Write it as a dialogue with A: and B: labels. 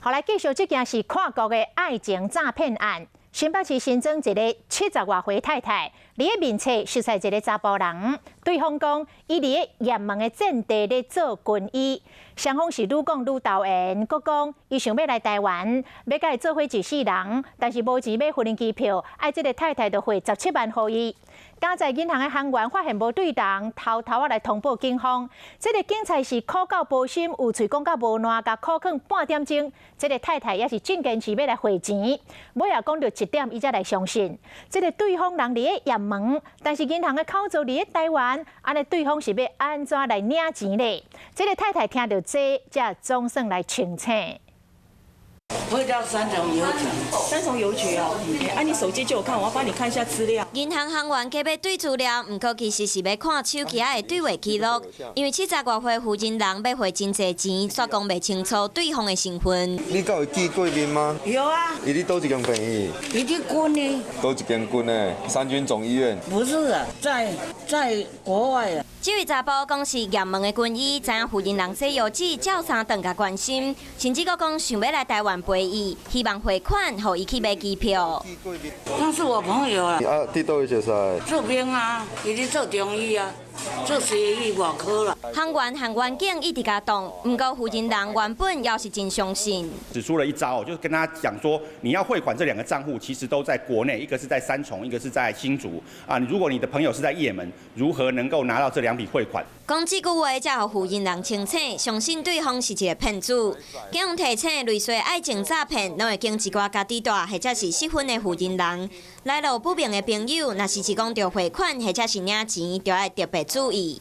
A: 好，來繼續這件是跨國的愛情詐騙案。新北市新增一个七十外歲太太，佇咧面冊熟似一个查埔人，對方講伊佇咧也門的戰地咧做軍醫，雙方是愈講愈投緣，閣講伊想欲來台灣，欲共伊做伙一世人，但是無錢買飛機票，愛這个太太著匯17萬予伊。佳哉銀行的行員發現無對路，偷偷仔來通報警方。這个警察是苦口婆心，有喙講甲無爛，共苦勸半點鐘。這个太太也是真堅持欲來匯錢，尾仔講著一點，伊才來相信。這个對方人佇咧也門，但是銀行的口座佇咧台灣，按呢對方是欲按怎來領錢咧？這个太太聽著這，才總算來清醒。
B: 會到三重郵局，
C: 三重郵局哦。啊，你手機借我看，我要幫你看一下資料。
D: 銀行行員計欲對資料，毋過其實是欲看手機仔的對話記錄。因為七十外歲婦人人欲匯真濟錢，煞講袂清楚對方的身份。
E: 你敢有見過面嗎？
B: 有啊。
E: 伊佇佗一間病院？
B: 伊佇軍醫。
E: 佗一間軍的三軍總醫院？
B: 不是啊，在國外啊。
D: 這位查埔講是也門的軍醫，知影婦人人洗腰子，照三頓共關心，甚至閣講想欲來台灣陪伊，希望匯款予伊去買機票。
B: 那是我朋友啊。
E: 啊，佇佗位熟似？
B: 做兵啊，伊佇做中醫啊，做西醫外科啦。
D: 行員和員警一直共擋，毋過婦人人原本也是真相信。
F: 指出了一招，就是跟他講說，你要匯款這兩個賬戶，其實都在國內，一個是在三重，一個是在新竹。啊，如果你的朋友是在也門，如何能夠拿到這兩筆匯款？
D: 講這句話，才予婦人人清醒，相信對方是一個騙子。警方提醒，類似愛情詐騙，攏會經一寡家己蹛或者是失婚的婦人人，來路不明的朋友，若是一講著匯款或者是領錢，著愛特別注意。